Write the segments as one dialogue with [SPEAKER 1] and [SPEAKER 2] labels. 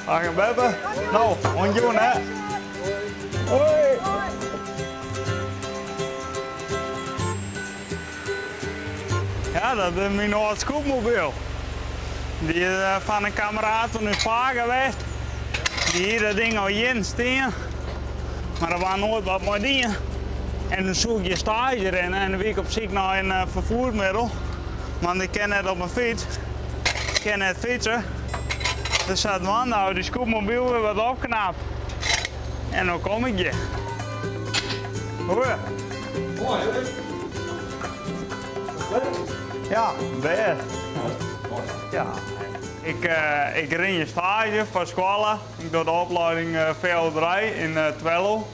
[SPEAKER 1] Dag beppe. No, oant jûn hè. Hoi. Ja, dat is myn âld scootmobyl. Dy is fan in kameraad fan ús pake west. Dy hie dat ding al jierren stean, mar der waard noait wat mei dien. En toen soe ik hjir staazje rinne en dan wie ik op syk nei in ferfoersmiddel, want ik kin net op in fyts. Ik kin net fytse. Dus sadwaande ha we dy scootmobyl wer wat opknapt. En no kom ik hjir. Hoi.
[SPEAKER 2] Moai, hè?
[SPEAKER 1] Ja, bêst. Ja. Ik, ik rin hjir staazje foar skoalle. Ik doch de oplieding feehâlderij yn Twello,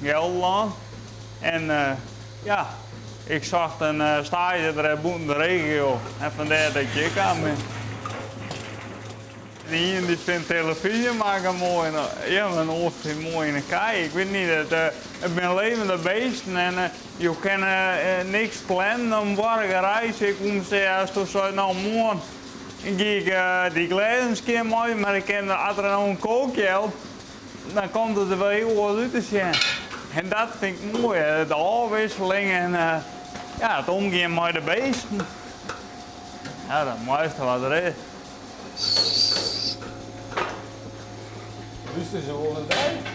[SPEAKER 1] Gelderlân. En ja, ik socht in staazje der bûten de regio en fandêr dat ik hjir kaam bin. De ien dy fynt telefyzje makken moai, ja, en de oar fynt moai yn 'e kij. Ik wit niet, it binne levende beesten en jo kinne niks plannen om boarge reis. Ik woe sizze, asto seist, no moarn gean ik dy glêzen skjinmeitsje, mar ik kin as der no in kolk jelt, dan komt it der wer hiel oars út te sjen. En dat fyn ik moai, de ôfwisseling en ja, it omgean mei de beesten. Ja, dat moaiste wat der is.
[SPEAKER 2] Lústerje se wol nei dy?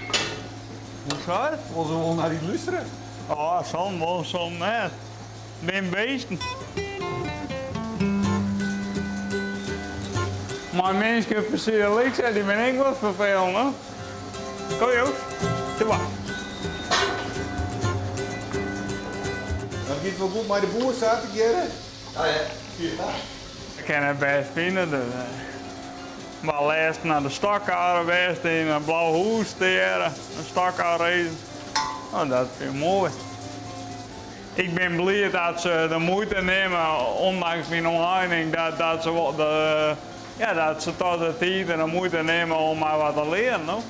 [SPEAKER 1] Hoe sei?
[SPEAKER 2] Wol se wol nei dy lústerje?
[SPEAKER 1] Oh, som wol, som net. Bin beesten. Mei minsken ferstean lyks, dy binne ek wat ferfelend, hoor. Kom jonges, doe mar.
[SPEAKER 2] Dat giet wol goed mei de boer sa tegearre?
[SPEAKER 3] Ja, ja.
[SPEAKER 1] Ik kin it bêst fine, dus. Mar lêst nei de stockcar west yn in Blauhûs tegearre, in stockcar race. Oh, dat fyn ik moai. Ik bin bliid dat se de muoite nimme, ûndanks myn ûnheining, dat, dat se wol de, ja, dat se toch de tiid en de muoite nimme om my wat te learen. No.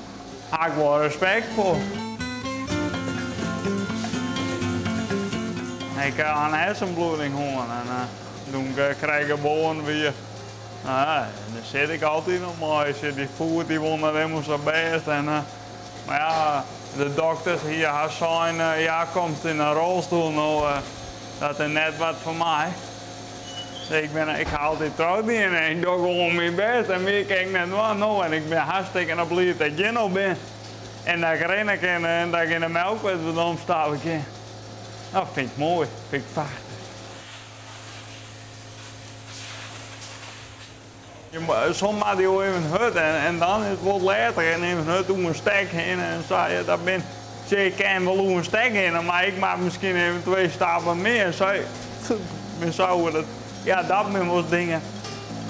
[SPEAKER 1] Ha ik wol respekt foar. Ik ha in hersenbloeding hân en doe't ik krekt geboren wie, dêr sit ik altyd noch mei. Dy foet dy wol net helemaal sa bêst. En, mar ja, de dokters hier ha sein, ja, komst yn in rolstoel, no, dat is net wat foar my. Ik, bin, ik ha altyd troch dien en ik doch gewoan myn bêst en mear kin ik net dwaan. No, en ik bin hartstikke bliid dat ik hjir no bin. En dat ik rinne kin en dat ik yn de melkwet wat omstappe kin. Dat fyn ik moai, fyn ik prachtich. Soms moat jo even hurd en dan is it wat letter en even hurd oer in stek hinne en sa. Ja, dat bin, ik kin wol oer in stek hinne, mar ik moat miskien even twee stappen mear. Sa, bin sa dat, ja, dat binne wol dingen.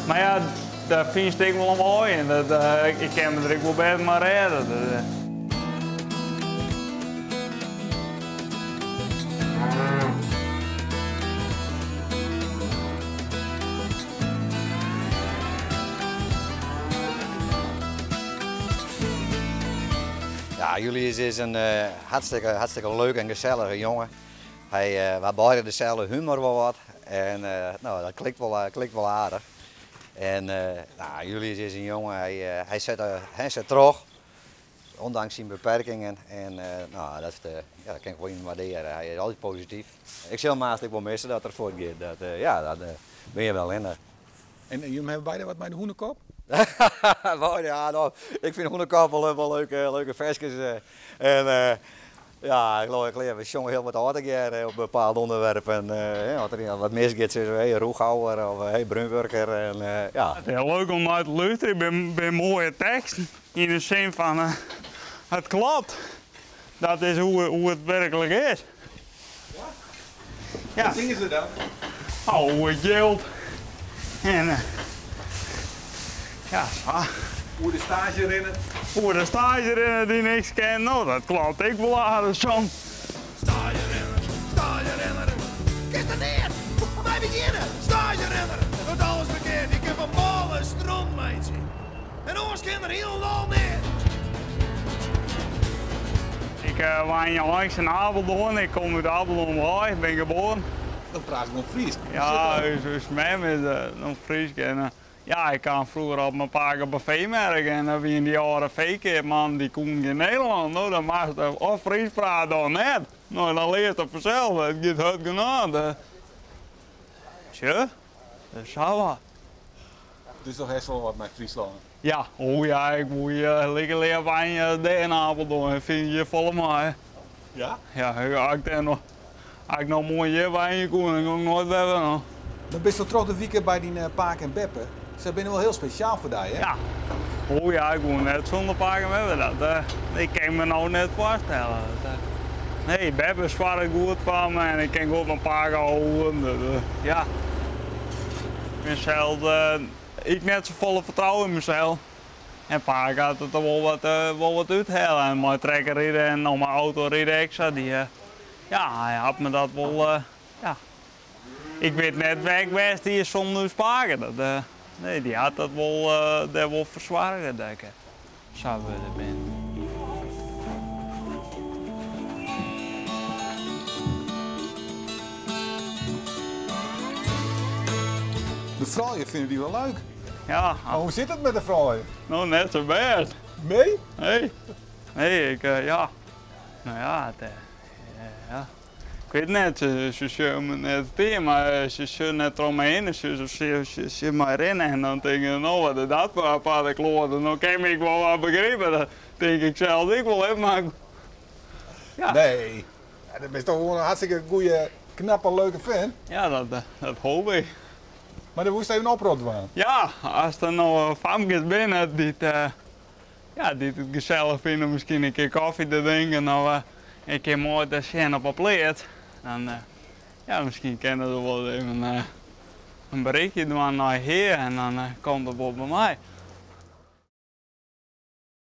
[SPEAKER 1] Mar ja, dêr fynst ek wol in wei en dat, ik kin my der ek wol bêst mei rêde. Dus.
[SPEAKER 3] Ja, Julius is in hartstikke leuk en gesellige jongen. Hy, we ha beide deselde humor wol wat en no, dat klikt wol aardich. En no, Julius is in jonge, hy set troch, ondanks syn beperkingen. En no, dat, ja, dat kin ik wol yn waardearje. Hy is altyd posityf. Ik sil him aanst ek wol misse dat er fuortgiet. Dat, ja, dat bin je wol allinnich.
[SPEAKER 2] En jullie hebben beide wat mei de hûnekop?
[SPEAKER 3] Ja, no, ik fyn hûnekop wol leuke ferskes. En ja, ik leau, we sjonge hiel wat ôf tegearre op bepaalde ûnderwerpen. Ja, as der wat misgiet, sizze we, hey, rûchhouwer of hey, brúnwurker. En, ja.
[SPEAKER 1] It is leuk om nei te lústerjen. It binne moaie teksten. Yn de sin fan, it kloppet. Dat is hoe't it werklik is.
[SPEAKER 2] Ja?
[SPEAKER 1] Ja.
[SPEAKER 2] Wat singe se dan?
[SPEAKER 1] Oh, oer it jild. En ja, sa.
[SPEAKER 2] Oer de staazjerinner?
[SPEAKER 1] Oer de staazjerinner dy't niks ken. No, dat kloppet ek wol aardich soms.
[SPEAKER 4] Staazjerinner, staazjerinner, kinst der neat mei begjinne. Staazjerinner, docht alles ferkeard. Dy kin fan bôle stront meitsje. En oars kin er hielendal neat.
[SPEAKER 1] Ik wenje eins yn Apeldoorn. Ik kom út Apeldoorn wei, ik bin geboren.
[SPEAKER 2] Dan praat ik gewoan Frysk.
[SPEAKER 1] Ja, ús mem is noch Frysk. En, Ja, ik kaam froeger op myn pake op 'e feemerk en dan wiene dy âlde feekeapmannen, dy koenen gjin Nederlânsk. No, dan moatst of Frysk prate of net. No, dan learst dat fansels, it giet hurd genôch. Sjoch, dat is sa wat.
[SPEAKER 2] Dus do hast wol wat mei Fryslân?
[SPEAKER 1] Ja, o ja, ik woe hjir like leaf wenje as dêr yn Apeldoorn. Ik fyn it hjir folle moaier.
[SPEAKER 2] Ja?
[SPEAKER 1] Ja, as ik dêr noch, as ik no moarn hjir wenje koe, dan gong ik noait wer werom.
[SPEAKER 2] Dan bist al troch de wike by dyn pake en beppe. Sy binne wol hiel spesjaal foar dy, hè?
[SPEAKER 1] Ja. O ja, ik woe net sûnder pake en beppe. Dat ik kin me no net foarstelle. Dat, nee, beppe soarget goed foar me en ik kin goed mei pake ôfhoeren. Dus ja. Ik bin sels ek net safolle fertrouwen yn mysels. En pake hat it der wol wat, wol wat úthelle. En mei trekker ride en no mei auto ride ek sa. Dy, ja, hy hat me dat wol, ja. Ik wit net wêr't ik west hie sûnder ús pake. Dat, nee, dy hat dat wol, dêr wol foar soarge dat ik sa wurden bin.
[SPEAKER 2] De froulju fine dy wol leuk.
[SPEAKER 1] Ja.
[SPEAKER 2] Mar hoe sit it mei de froulju?
[SPEAKER 1] No, net sa bêst.
[SPEAKER 2] Nee?
[SPEAKER 1] Nee. Nee, ik, ja. No ja, it, ja. Ik wit net, se sjogge my net stean, mar se sjogge net troch my hinne, se sjogge my rinnen en dan tinke se, no wat is dat foar aparte kloater. No kin ik wol wat begripe, dat tink ik sels ek wol even, mar ja.
[SPEAKER 2] Nee, dat bist toch gewoan in hartstikke goeie, knappe, leuke fan?
[SPEAKER 1] Ja, dat hoop ik.
[SPEAKER 2] Mar dan woest even oprop dwaan?
[SPEAKER 1] Ja, as der no famkes binne dy't ja, dy't it gesellich fine om miskien in kear kofje te drinken of in kear moai te sjen op 'e pleats, dan ja, miskien kinne se wol even in berichtje dwaan nei hjir en dan komt it wol by my.